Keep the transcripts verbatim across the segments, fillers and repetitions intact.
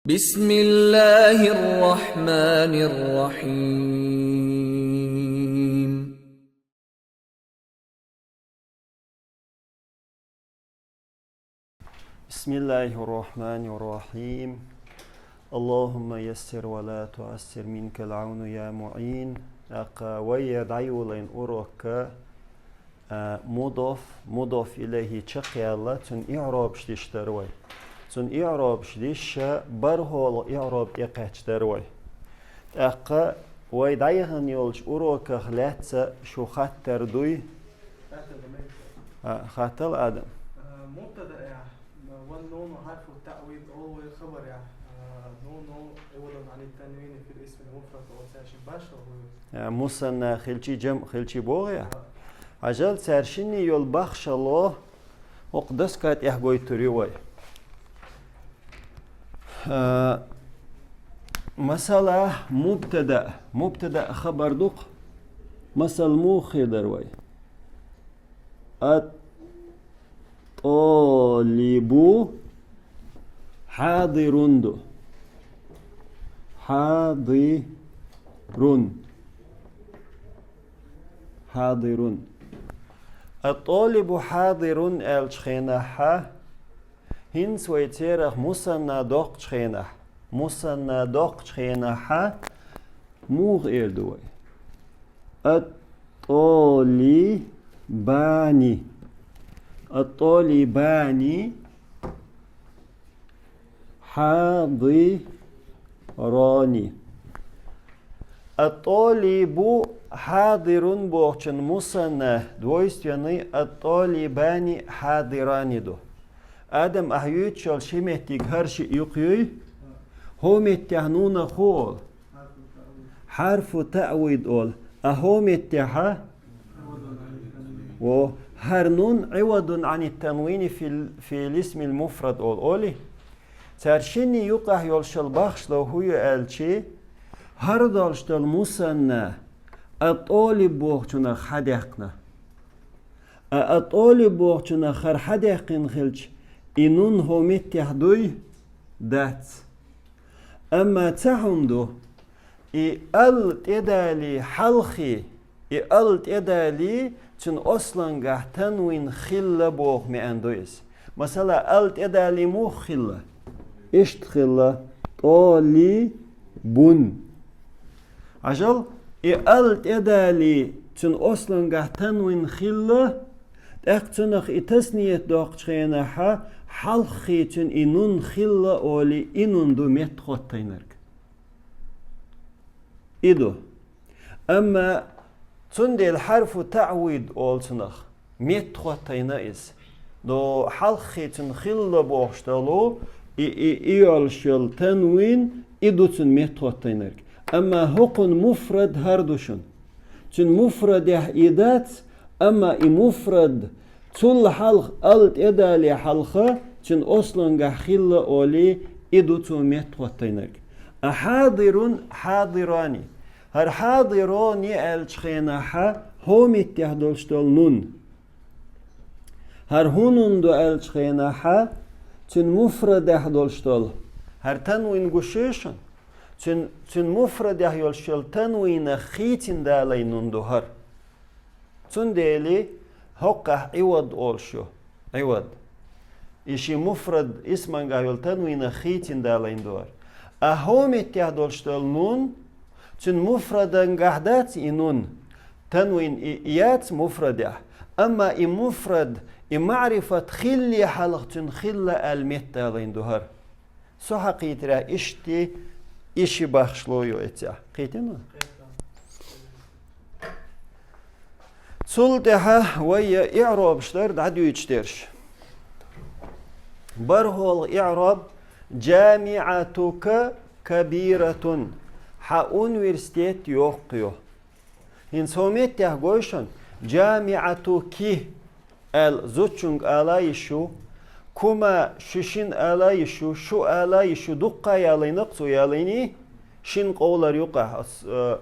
بسم الله الرحمن الرحيم. بسم الله الرحمن الرحيم. اللهم يسر ولا تعسر، منك العون يا معين. ТӀаккха вай дӀайолайна урокка, а, мудоф, мудоф илайхӀи чакхъяьлла, цун иӀробаш деш дар вай. Цун иӀробаш деша, бархӀлагӀа иӀроб тӀакхаьчадар вай. ТӀаккха вай дӀаяхана йолча уроках лаьцна шо хаттар дуй? А, хаттал, Адам. А, мубтадаъ яхь, والنون حرف التعويض оал вай, хабар яхь, а, النون عوض عن التنوين في الاسم المفرد оал, цаьршин башхало хӀу я? А, мусанна хилчи, жамӀ хилчи боху я? А. Хьажал, цаьршинна йола башхало хӀокху доска тӀехь гойтур ю вай. А, масала, мубтадаъ. Мубтадаъ хабар ду-кх. Масала, муха хир дара вай? الطالب حاضر ду. حاضر. حاضر. الطالب حاضر аьллачу хенахь, хӀинца вай церах мусанна доккхучу хенахь, мусанна доккхучу хенахь, муха эр ду вай? الطالبان. الطالبان حاضران. الطالب حاضر бохучун мусанна двойственный, الطالبان حاضران ду. Адам, ахь юьйцуш йолу ши меттиг хӀара шиъ юкъаюй? ХӀокху меттехь нунах хӀу олу? حرف تعويض олу. А хӀокху меттехь а? Во, хӀара нун عوض عن التنوين في ال-، في الاسم المفرد олу, олий? Цаьршинна юкъахь йолуш йолу башхало хӀу ю аьлча, хӀара долуш долу мусанна الطالب бохучунах хьадаьккхина. А الطالب бохучунах хӀара хьадаьккхина хилча, и нун хӀокху меттехь дуй? Дац. Амма цхьа хӀума ду, и ал тӀедалий хьалхе, и ал тӀедалий, цуьнан ослангахь танвин хилла боху маьӀна ду иза. Масала, ал тӀедалий муха хилла? Иштта хилла: طالب. Хьажал, и ал тӀедалий, цуьнан ослангахь танвин хилла, тӀаккха цунах и тасният доккхучу хенахь, хьалххе цуьнан и нун хилла олий, и нун ду меттахӀоттайнарг. И ду. Амма цундела حرف تعويض олу цунах, меттахӀоттайна иза. До хьалххе цуьнан хилла бохуш долу, и, и, и йолуш йолу танвин, и ду цуьнан меттахӀоттайнарг. Амма хӀокхуьнан муфрад хӀара ду шуна. Цуьнан муфрадехь и дац, амма и муфрад цул хьалха, ал тӀедале хьалха, цуьнан ослангахь хилла олий, и ду цо меттахӀоттайнарг. А حاضر حاضران. ХӀара حاضران аьллачу хенахь хӀокху меттехь долуш долу нун. ХӀара хӀун нун ду аьллачу хенахь, цуьнан муфрадехь долуш долу. ХӀара танвин гуш ю шуна? Цуьнан, цуьнан муфрадехь йолуш йолу танвинах хийцина далайна нун ду хӀара. Цундела хӀокхахь عوض олуш ю. عوض. И шен муфрад исмангахь йолу танвинах хийцина далайна ду хӀара. А хӀокху меттехь долуш долу нун, цуьнан муфрадангахь дац и нун, танвин и, и яц муфрадехь. Амма и муфрад, и маърифат хилле хьалха цуьнан хилла аьлла меттадалайна ду хӀара. Со хьакхийтарехь, иштта и ши бахьшло ю эцехь. Кхийтина? Цул тӀаьхьа вай я иӀробаш дара дӀадуьйцуш дерш. БархӀолгӀа иӀроб: جامعتك كبيرة. Хьан университет йоккха ю. ХӀинца хӀокху меттехь гой шуна, جامعتك аьлла зудчуьнга ала йиш ю, кума ши шина ала йиш ю, шу ала йиш ю, дуккха а ялайна-кх цо, ялайний, шина къовлар юкъахь ас, э,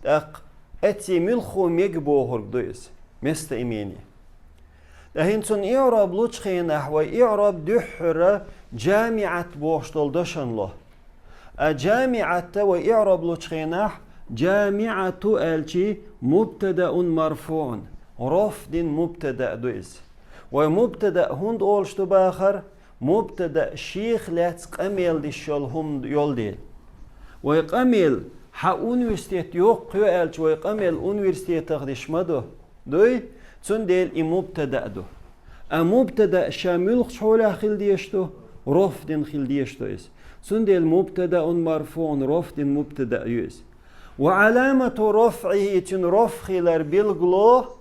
тӀаккха эцций муьлххо мега бохург ду иза, местоимение. ТӀаккха хӀинца цун иӀраб лучу хенахь вай иӀраб дуьххьара жамиӀат бохуш долу дашан ло. А жамиӀатта вай иӀраб лучу хенахь жамиӀату аьлчи мубтадаун марфуун, роф дина мубтада ду иза. Вай мубтада хӀунда олуш ду бахар? Мубтада шех лаьцна къамел диш йолу хӀума йолу дела. Вай къамел хьан университет йоккха ю аьлча, вай къамел университетах диш ма ду. Дуй? Цундела и мубтада а ду. А мубтада ша муьлхачу хьолехь хила дезаш ду? Роф дина хила дезаш ду иза. Цундела мубтадаун марфуун, роф дина мубтада ю иза. Ва аламату рофӀихи, цуьнан роф хилар билгало,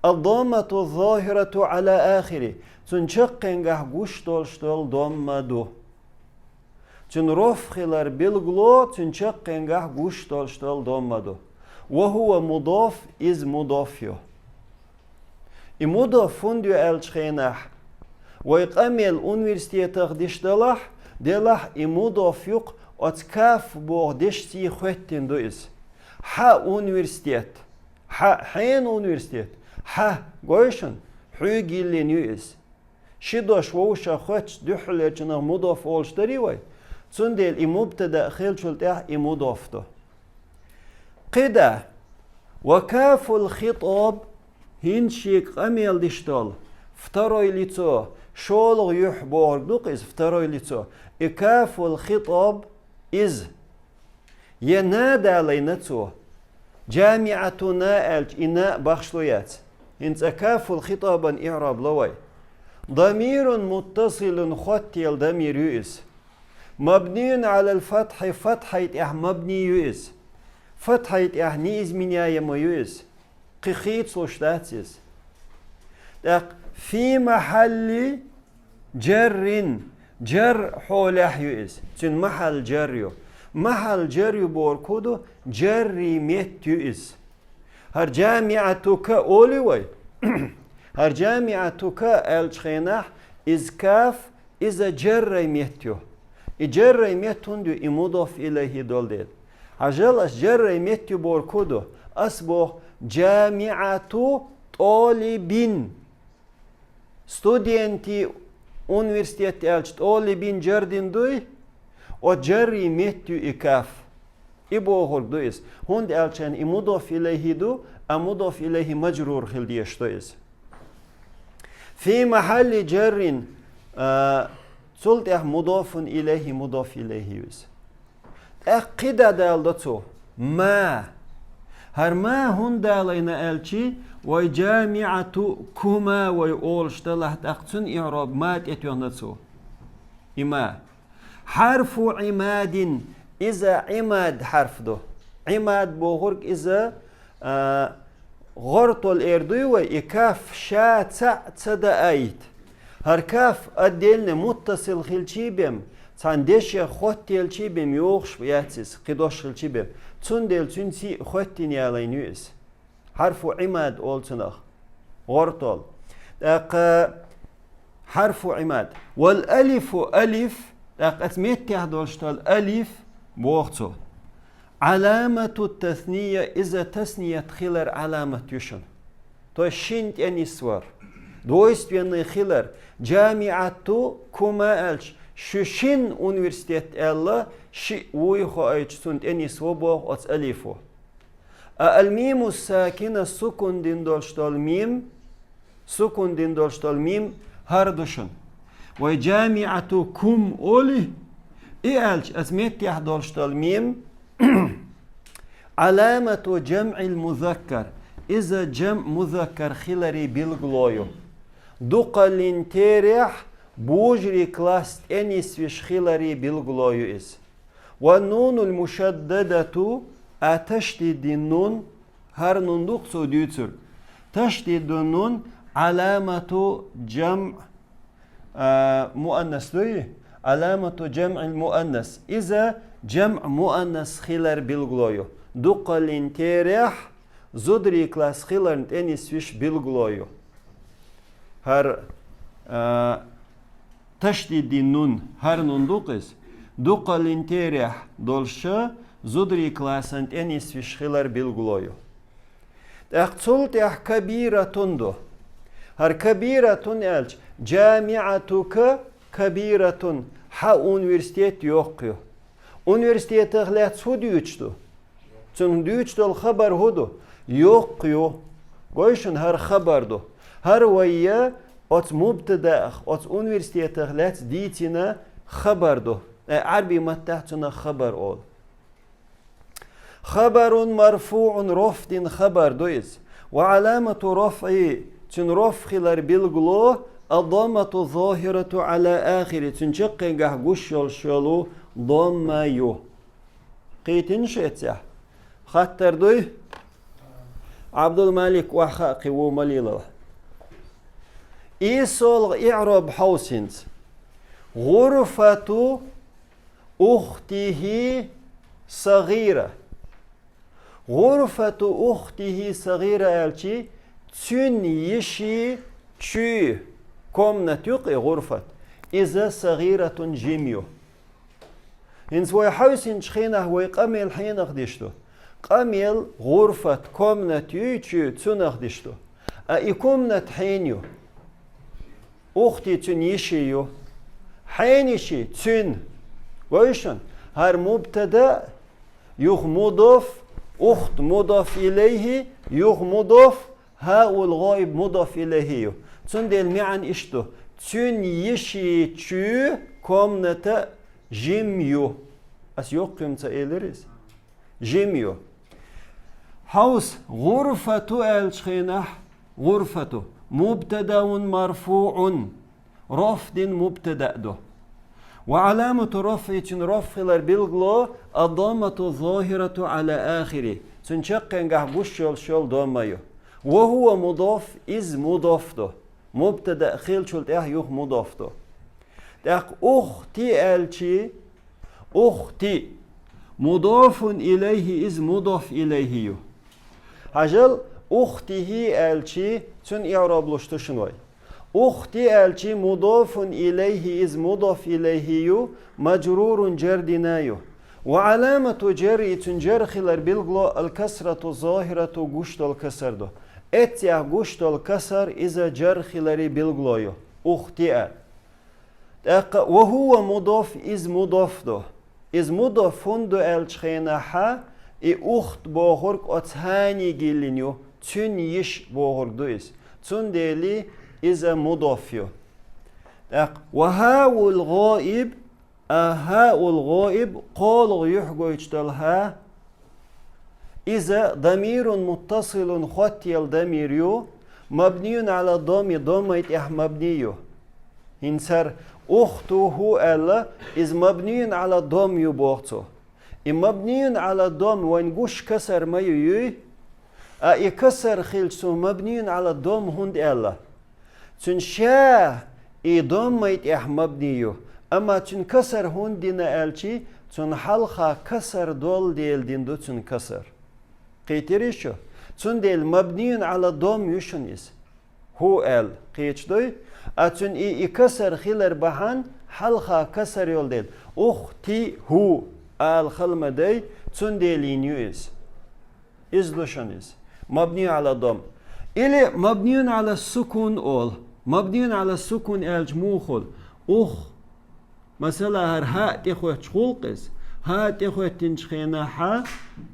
ад-доммату зохирату ала ахири, цуьнан чаккхенгахь гуш долуш долу домма ду. Цуьнан роф хилар билгало, цуьнан чаккхенгахь гуш долуш долу домма ду. Ва хӀува мудоф, иза мудоф ю. И мудоф хӀунда ю аьллачу хенахь, вай къамел университетах диш далахь, делахь и мудоф юкъа оцу каф боху дешций хоьттина ду иза. Хьан университет? Хьан, хьенан университет? Хьан, гой шуна, хьоьга йиллина ю иза. Ши дош вовшах хоьттуш дуьххьалерчунах мудоф олуш дарий вай? Цундела и мубтада хилчул тӀаьхьа и мудоф ду. КхидӀа, ва кафул хитӀаб, хӀинца шега къамел диш долу, второй лицо, шолгӀа юьхь бохург ду-кх иза, второй лицо, и кафул хитӀаб иза. Я на далайна цо. Жамиатуна аьлча, и на бахшло яц. ХӀинца кафул хитӀабан иӀраб ло вай. Дамирун муттасилун, хоттаелла дамир ю иза. Мабниюн алал фатхьи, фатхьай тӀехь мабни ю иза. Фатхьай тӀехь неизменяемо ю иза. Кхин хийцалуш дац иза. ТӀаккха фи махьалли жаррин, жар хьолехь ю иза. Цуьнан махьал жар ю. Махьал жар ю бохург хӀун ду? Жаррий метта ю иза. ХӀара жамиатука олий вай? ХӀара жамиатука аьллачу хенахь иза каф, иза жаррай метта ю. И жаррай метта хӀунда ю, и мудоф илайхи долу дела. Хьажал, ас жаррай метта ю бохург хӀун ду? Ас боху жамиату тӀолибин. Студентий, университет аьлча тӀолибин жар дина дуй? Оцу жаррий метта ю и каф. И бохург ду иза. ХӀунда аьлча и мудоф илайхи ду, а мудоф илайхи мажрур хила дезаш ду иза. Фи махьалли жаррин, а, цул тӀаьхьа мудофун илайхи, мудоф илайхи ю иза. ТӀаккха кхидӀа дала до цо. Ма. ХӀара ма хӀунда далайна аьлчи, вай жамиатукума вай олуш далахь, тӀаккха цуьнан иӀраб ма тӀетоьхна цо. И ма. Хьарфу Ӏимадин, иза Ӏимад хьарф ду. Ӏимад бохург иза, а, гӀортол эр дуй вай, и каф ша цхьаъ ца даайта. ХӀара каф отдельно муттасил хилчий бен, цхьана дешех хоттаелчий бен йохуш яц иза, кхин дош хилчий бен. Цундела цуьнан сий хоьттина ялийна ю иза. Хьарфу Ӏимад олу цунах. ГӀортол. ТӀаккха хьарфу Ӏимад. Вал алифу алиф, тӀаккха аса меттехь долуш долу алиф боху цо. Ӏаламату тасния, иза тасният хилар Ӏаламат ю шуна. То есть шин тӀенисвар. Двойственный хилар. Жамиату кума аьлча, шу шин университет аьлла, шиъ вуй хоуьйтуш цунна тӀенисво боху оцу алифо. А ал-миму сакина, сукун дина долуш долу мим, сукун дина долуш долу мим хӀара ду шуна. Вай жамиату кум оли, и аьлча аса меттехь долуш долу мим, Ӏаламату жамъил музаккар, иза жамъ музаккар хилари билгало ю. Дукхаллин терехь божарий класс тӀенисвиш хилари билгало ю иза. Ва нунул мушаддадату, а ташдидин нун, хӀара нун ду-кх цо дуьйцург. Ташдидун нун Ӏаламату жамъ, а, муаннас дуй? Ӏаламату жамъил муаннас. Иза жамъ муаннас хилар билгало ю. Дукхаллин терехь зударий класс хиларна тӀенисвиш билгало ю. ХӀара, а, ташдидин нун, хӀара нун ду-кх иза. Дукхаллин терехь долуша зударий классан тӀенисвиш хилар билгало ю. ТӀаккха цул тӀаьхьа кабиратун ду. ХӀара кабиратун аьлча, жамиӀатука кабиратун, хьа университет йоккха ю. Университетах лаьцна хӀу дуьйцуш ду? Цунна дуьйцуш долу хабар хӀу ду? Йоккха ю. Гой шуна, хӀара хабар ду. ХӀара вай оцу мубтадаах, оцу университетах лаьцна дийцина хабар ду. Э, Ӏарбий маттахь цунах хабар олу. Хабарун марфуӀун, роф дина хабар ду иза. Ва Ӏаламату рофӀи, цуьнан роф хилар билгало, ад-доммату зохирату Ӏала ахири, цуьнан чаккхенгахь гуш йолуш йолу домма ю. Кхийтина шу эццехь? Хаттар дуй? Абдулмалик, охьахаа кхин ву ма лелалахь. ИссолгӀа иӀроб хьовсинца. ГӀурфату ухтихи сагӀира. ГӀурфату ухтихи сагӀира аьлчи, цуьнан йиши чуьйи, комнат ю-кх и гӀурфат. Иза сагӀиратун, жима ю. ХӀинца вай хьовсинчу хенахь вай къамел хьенах деш ду? Къамел гӀурфат, комнат юй чуьйи, цунах деш ду. А и комнат хьенан ю? Ухти, цуьнан йиши ю. Хьенан йиши? Цуьнан. Гой шуна, хӀара мубтада, юха мудоф, ухт мудоф илайхи, юха мудоф, хӀаул гӀоиб мудоф илайхи ю. Цундела маьӀна иштта ду: цуьнан йиши чуьйи, комната жима ю. Ас йоккха ю-м ца элира иза? Жима ю. Хьовса, гӀурфату аьллачу хенахь, гӀурфату мубтадаун марфуӀун, роф дина мубтада ду. Ва Ӏаламату рофӀи, цуьнан роф хилар билгало, ад-доммату зохирату Ӏала ахири, цуьнан чаккхенгахь гуш йолуш йолу домма ю. Ва хӀува мудоф, иза мудоф ду. Мубтада хиллачул тӀаьхьа юха мудоф ду. ТӀаккха ухти аьлчи, ухти, мудофун илайхи, иза мудоф илайхи ю. Хьажал, ухтихи аьлчи, цуьнан иӀроб луш ду шуна вай. Ухти аьлчи, мудофун илайхи, иза мудоф илайхи ю, мажрурун, жар дина ю. Ва Ӏаламату жарри, цуьнан жар хилар билгало, ал-касрату зохирату, гуш долу касар ду. Эццехь гуш долу касар, иза жар хилари билгало ю. Ухти а. ТӀаккха ва хӀува мудоф, иза мудоф ду. Иза мудоф хӀунда ду аьллачу хенахьа, и ухт бохург оцу хӀаниг йиллина ю, цуьнан йиш бохург ду иза. Цундела иза мудоф ю. ТӀаккха ва хӀаул гӀоиб, а хӀаул гӀоиб, кхоалгӀа юьхь гойтуш долу хӀа, иза дамирун муттасилун, хоттаелла дамир ю, мабниюн Ӏала доми, доммай тӀехь мабни ю. ХӀинца хӀара ухтуху аьлла, иза мабниюн Ӏала дом ю боху цо. И мабниюн Ӏала дом вайн гуш касар ма ю, юй? А и касар хилча, цо мабниюн Ӏала дом хӀунда аьлла? Цуьнан ша и доммай тӀехь мабни ю, амма цуьнан касар хӀунда дина аьлчи, цунна хьалха касар долу дела дина ду цуьнан касар. Кхийтирий шу? Цундела мабниюн Ӏала дом ю шуна иза. ХӀу аьлла, кхеташ дуй? А цуьнан и, и касар хилар бахьана, хьалха касар йолу дела, ухти хӀу ала хала ма дай, цунделийна ю иза. Иза ду шуна иза. Мабни Ӏала дом. Или мабниюн Ӏала сукун олу. Мабниюн Ӏала сукун аьлча муха хуьлу? Ух. Масала, хӀара хӀа тӀехӀоьттуш гӀуллакх иза. ХӀа тӀехӀоьттинчу хенахьа,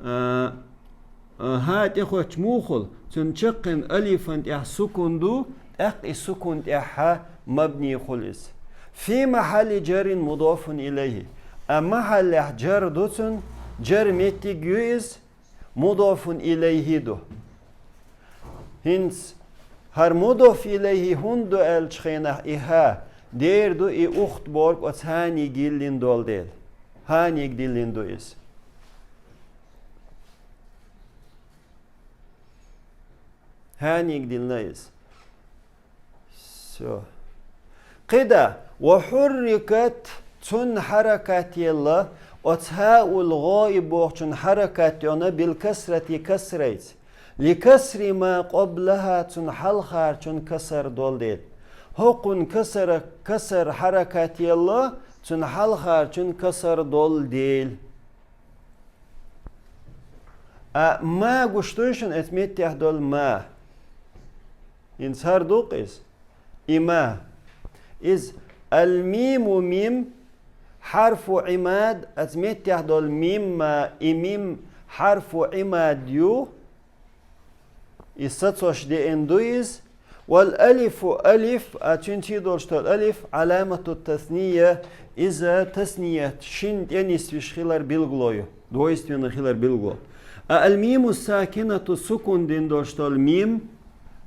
а, а, хӀа тӀехӀоьттуш муха хуьлу? Цуьнан чаккхен алифан тӀехь сукун ду, тӀаккха и сукун тӀехьа мабни хуьлу иза. Фи махьалли жаррин мудофун илайхи. А махьаллехь жар ду цуьнан, жар меттиг ю иза, мудофун илайхи ду. ХӀинца хӀара мудоф илайхи хӀунда ду аьллачу хенахь и хӀа, дера ду и ухт бохург оцу хӀаниг йиллина долу дела. ХӀаниг диллина ду иза. ХӀаниг диллина иза. Всё. КхидӀа, ва хьуррикат, цунна хьаракат елла, оцу хӀаул гӀоиб бохучунна хьаракат йолу, бил касрати, касрайца. Ли касри ма къоблахӀа, цунна хьалхарчун касар долу дела. ХӀокхунна касара, касар хьаракат елла, цунна хьалхарчун касар долу дела. А ма гуш дуй шуна, эцу меттехь долу ма. ХӀинца хӀара ду-кх иза. И ма. Иза الميم ميم حرف عماد, оцу меттехь долу мим ма, и мим хьарфу Ӏимад ю, и сацош деана ду иза. والألف ألف, а цуьнца долуш долу алиф علامة التثنية, иза тасният, шина тӀенисвеш хилар билгало ю, двойственный хилар билгало. А الميم الساكنة, сукун дина долуш долу мим,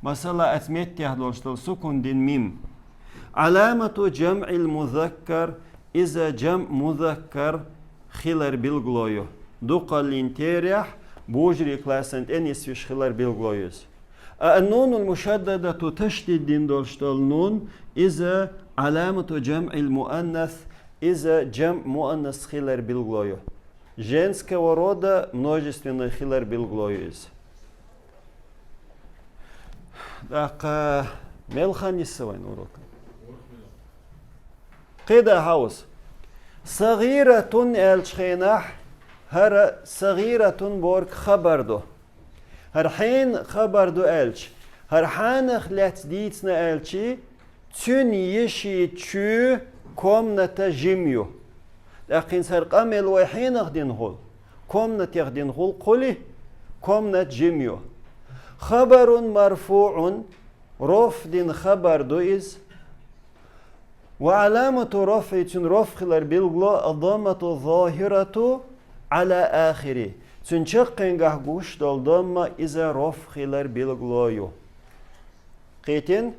масала, оцу меттехь долуш долу сукун дина мим, علامة جمع المذكر, иза جمع مذكر хилар билгало ю, дукхаллин терахь, божарий классан тӀенисвеш хилар билгало ю иза. А النون المشددة, ташдид дина долуш долу нун, иза علامة جمع المؤنث, иза جمع مؤنث хилар билгало ю. Женского рода, множественный хилар билгало ю иза. ТӀаккха мел хан йисна вайн урок? КхидӀа хьовса. صغيرة аьллачу хенахь, хӀара صغيرة бохург хабар ду. ХӀара хьенан хабар ду аьлча, хӀара хьанах лаьцна дийцина аьлча, цуьнан йишин чоь, комната жима ю. ТӀаккха хӀинца хӀара къамел вай хьенах дина хуьлу? Комнатех дина хуьлу-кх хуьлий, комната жима ю. خبر مرفوع, роф дина хабар ду иза. وعلامة رفعه, цуьнан роф хилар билгало الضمة الظاهرة على آخره. Цуьнан чаккхенгахь гуш долу дамма, иза роф хилар билгало ю. Кхийтина?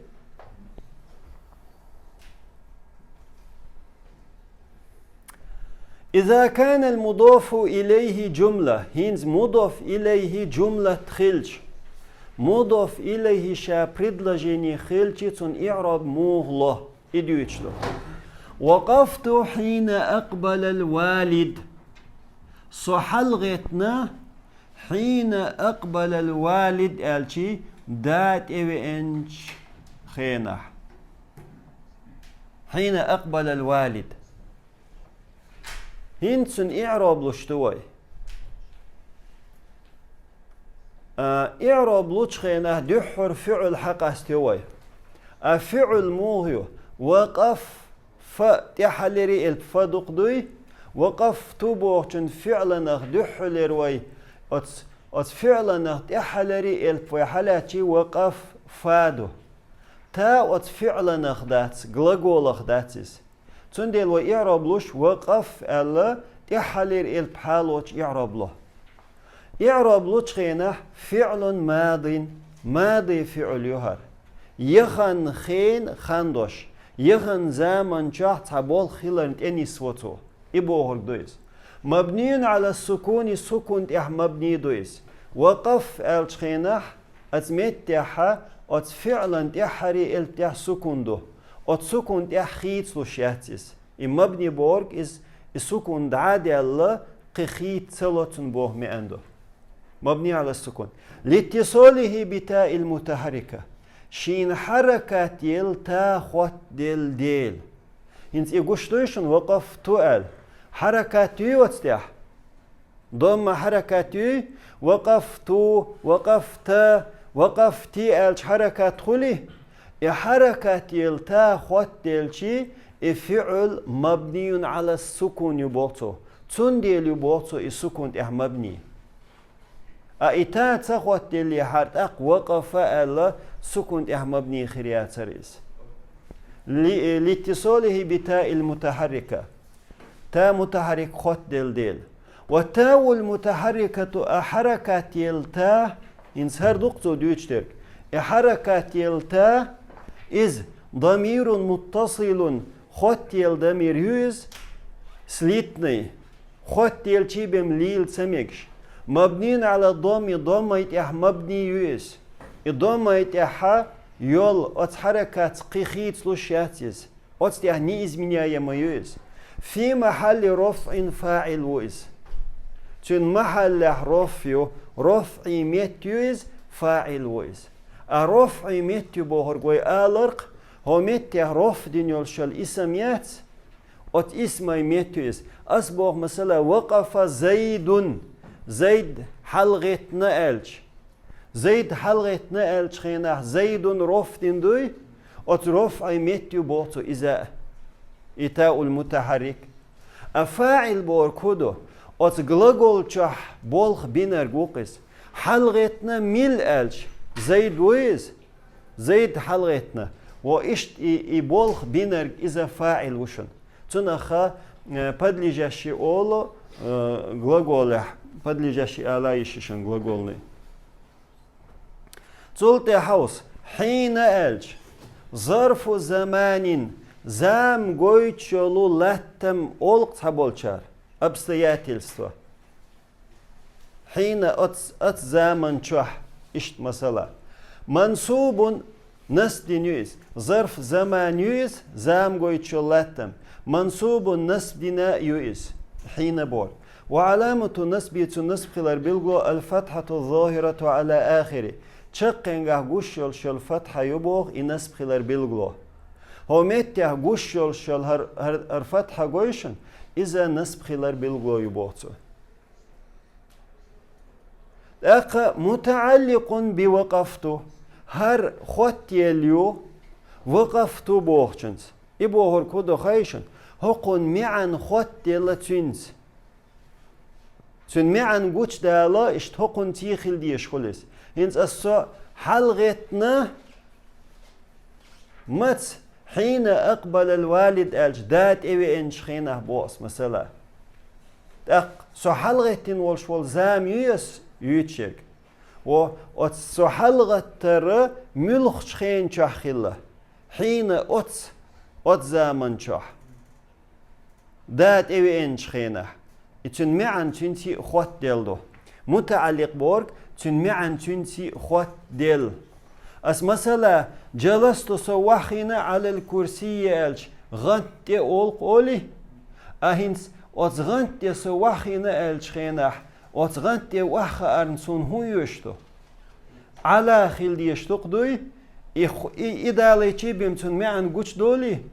إذا كان المضاف إليه جملة, хӀинца мудоф илайхи жумлат хилча, мудоф илайхи ша предложени хилча, цунна иъроб муха ло? И дуьйцуш ду. وقفت حين أقبل الوالد. Со хьалагӀеттина, حين أقبل الوالد аьлча, да тӀевеанчу хенахь. حين أقبل الوالد. ХӀинца цуьнан иъроб луш ду вай. А, иъроб лучу хенахь дуьххьара фиӀл хьакъастайо вай. А фиӀл муха ю? وقف, фа, тӀаьххьалера элп фа дукха дуй? وقفت бохучун фиӀланах дуьххьалера вай, оцу, оцу фиӀланах тӀаьххьалера элп вай хьалаьцча, وقف, фа ду. Та оцу фиӀланах дац, глаголах дац иза. Цундела вай иъроб луш, وقف аьлла, тӀаьххьалера элп хьалоцуш иъроб ло. Иъраб лучу хенахь фиълун мадин, мади фиъл ю хӀара. Яханчу хенахь хан дош, яханчу заман чохь цхьа болх хиларна тӀе нисво цо. И бохург ду иза. Мабнийун Ӏала сукуни, сукун тӀехь мабни ду иза. Вакъаф аьллачу хенахь, оцу меттехь, оцу фиълан тӀаьххьарий элп тӀехь сукун ду. Оцу сукун тӀехь хийцалуш яц иза. И мабни бохург иза, и сукун дӀа а даьлла, кхин хийца ца ло цунна боху маьӀна ду. Мабни Ӏала сукун. Литтисолихи битаил мутахьаррика. Шена хьаракат елла та хоттаделла дела. ХӀинца и гуш дуй шуна вакъафту аьлла? Хьаракат юй оцу тӀехь? Домма хьаракат юй? Вакъафту, вакъафта, вакъафти аьлча хьаракат хуьлий? И хьаракат елла та хоттаделчий, и фиъл мабнийун Ӏала сукун ю боху цо. Цундела ю боху цо и сукун тӀехь мабни. А и та ца хоттаделлехьара тӀаккха вакъафа аьлла сукун тӀехь мабни хир яцара иза. Ли-, литтисолихи битаил мутахьаррика. Та мутахьаррик хоттаделла дела. Ва таул мутахьаррикату, а хьаракат елла та, хӀинца хӀара ду-кх цо дуьйцуш дерг. И хьаракат елла та, иза дамирун муттасилун, хоттаелла дамир ю иза, слитный, хоттаделчий бен лийла ца мегаш. Мабнийун Ӏала домми, доммай тӀехь мабни ю иза. И доммай тӀехь йолу оцу хьаракатца кхин хийцалуш яц иза. Оцу тӀехь неизменяемый ю иза. Фи махьалли рофъин фаъил ву иза. Цуьнан махьаллехь рофъ ю, рофъий метта ю иза, фаъил ву иза. А рофъий метта ю бохург вай аларх, хӀо меттехь рофъ дина йолуш йолу исам яц, оцу исмай метта ю иза. Ас боху, масала, вакъафа Зайдун, Зайд хьалагӀеттина аьлча. Зайд хьалгӀеттана аьллачу хенахь, Зайдун роф дина дуй, оцу рофъан метта ю боху цо иза, и таул мутахьаррик. А фаӀил бохург хӀун ду? Оцу глагол чохь болх бинарг ву-кх иза. ХьалгӀеттана мила аьлча, Зайд ву иза, Зайд хьалгӀеттана. Во иштта и, и болх бинарг иза фаӀил ву шуна. Цунах, э, подлежащий олу, э, глаголехь, подлежащий ала йиш ю шуна глаголный. Цул тӀаьхьа хьийна аьлча, зарфу заманин, зама гойтуш йолу латтам олу-кх цхьаболчара, обстоятельство. Хьийна оц-, оцу заман чохь, иштта масала. Мансубун, насб дина ю иза. Зарф заман ю иза, зама гойтуш йолу латтам. Мансубун, насб дина ю иза. Хьийна бохург. Ва аламату насби, цуьнан насб хилар билгало, аль-фатхьату зохирату ала ахири. Чаккхенгахь гуш йолуш йолу фатхьа ю боху и насб хилар билгало. ХӀокху меттехь гуш йолуш йолу хӀара, хӀара, хӀара фатхьа гой шуна, иза насб хилар билгало ю боху цо. ТӀаккха мутаӀалликъун би вакъафту. ХӀара хоттаелла ю, вакъафту бохучуьнца. И бохург хӀун ду хаий шуна? ХӀокхунна маьӀна хоттаделла цуьнца. Цуьнан маьӀна гучудала, иштта хӀокхунца хила дезаш хуьлу иза. ХӀинца ас со хьалагӀеттина, маца, хьийна акъбалал валид аьлча, да тӀевеанчу хенахь боху ас масала. ТӀаккха со хьалагӀеттина волуш волу зама юй ас юьйцуш ерг? Во, оцу со хьалагӀаттар муьлхачу хенан чохь хилла? Хьийна оцу, оцу заман чохь. Да тӀевеанчу хенахь. И цуьнан маьӀна цуьнца хоттаделла ду. МутаӀалликъ бохург цуьнан маьӀна цуьнца хоттаделла. Ас масала, джаласту со вахийна Ӏалал курсийи аьлча, гӀант тӀе олу-кх олий? А хӀинца оцу гӀант тӀе со вахийна аьллачу хенахь, оцу гӀант тӀе ваха хаарна суна хӀун оьшуш ду? Ӏала хила дезаш ду-кх дуй? И ху-, и, и далийчий бен цуьнан маьӀна гучудолий?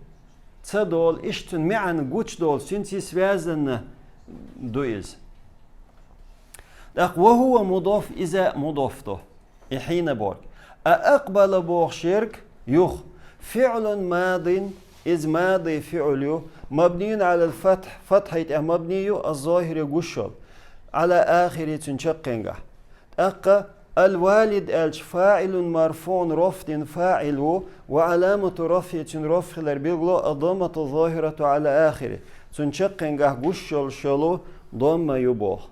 Ца долу, иштта цуьнан маьӀна гучудолу, цуьнца связанна ду иза. ТӀаккха ва хӀува мудоф, иза мудоф ду. И хьийна бохург. А акъбала бохуш ерг юха. ФиӀлун мадин, иза мади фиӀл ю, мабнийун Ӏалал фатхь, фатхьий тӀехь мабни ю, аз-зохири гуш йолу, Ӏала ахири цуьнан чаккхенгахь. ТӀаккха аль-валид аьлча фаӀилун марфуӀун роф дина фаӀил ву, ва Ӏаламату рафхӀи цуьнан роф хилар билгало, ад-даммату зохирату Ӏала ахири. Цуьнан чаккхенгахь гуш йолуш йолу дамма ю боху.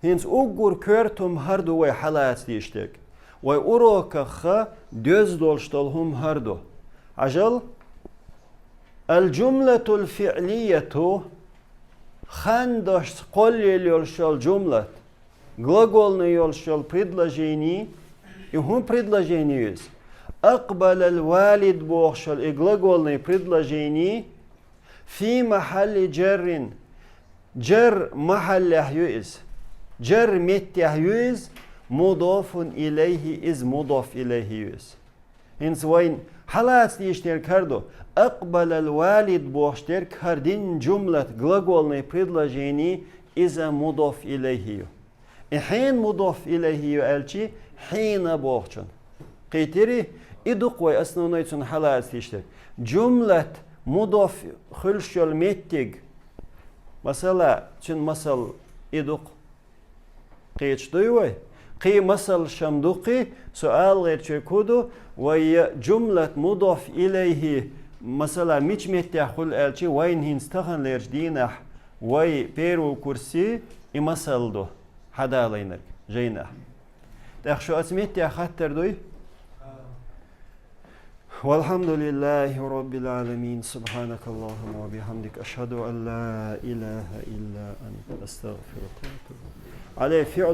ХӀинца уггар коьрта хӀума хӀара ду вай хьалаца дийштерг. Вай уроках доьзна долуш долу хӀума хӀара ду. Хьажал, аль-джумлатуль фиӀлияту, хан дашца кхоллаелла йолуш йолу джумлат, глаголный йолуш йолу предложение, и хӀун предложение ю иза? Акъбалаль валид бохуш йолу и глаголный предложение, фи махьалли джаррин, джар махьаллехь ю иза. Джар меттехь ю иза, мудофун илайхи, иза мудоф илайхи ю иза. ХӀинца вайн хьалаца дийштерг хӀара ду. Акъбалал валид бохуш дерг хӀара дина джумлат, глаголный предложение, иза мудоф илайхи ю. И хьена мудоф илайхи ю аьлчи, хьийна бохучун. Кхийтирий, и ду-кх вай основной цунна хьалаца дийштерг. Джумлат мудоф хуьлуш йолу меттиг. Масала, цуьнан масал и ду-кх. Кхеташ дуй вай? Кхин масалш-м ду-кх, со ала гӀерташ верг хӀун ду, вай я джумлат мудоф илайхи, масала, мича меттехь хуьлу аьлчи, вайна хӀинца таханлерчу дийнахь вай первый курсе и масал ду хьадалайнарг жайнахь. ТӀаккха шу оцу меттехь хаттар дуй? Валхьамдулиллахи Роббил Ӏаламин. Субханакаллахумма ва бихьамдик. Ашхаду ан ла илаха илла ант. Астагфирука ва атубу илайк. Алей фиъл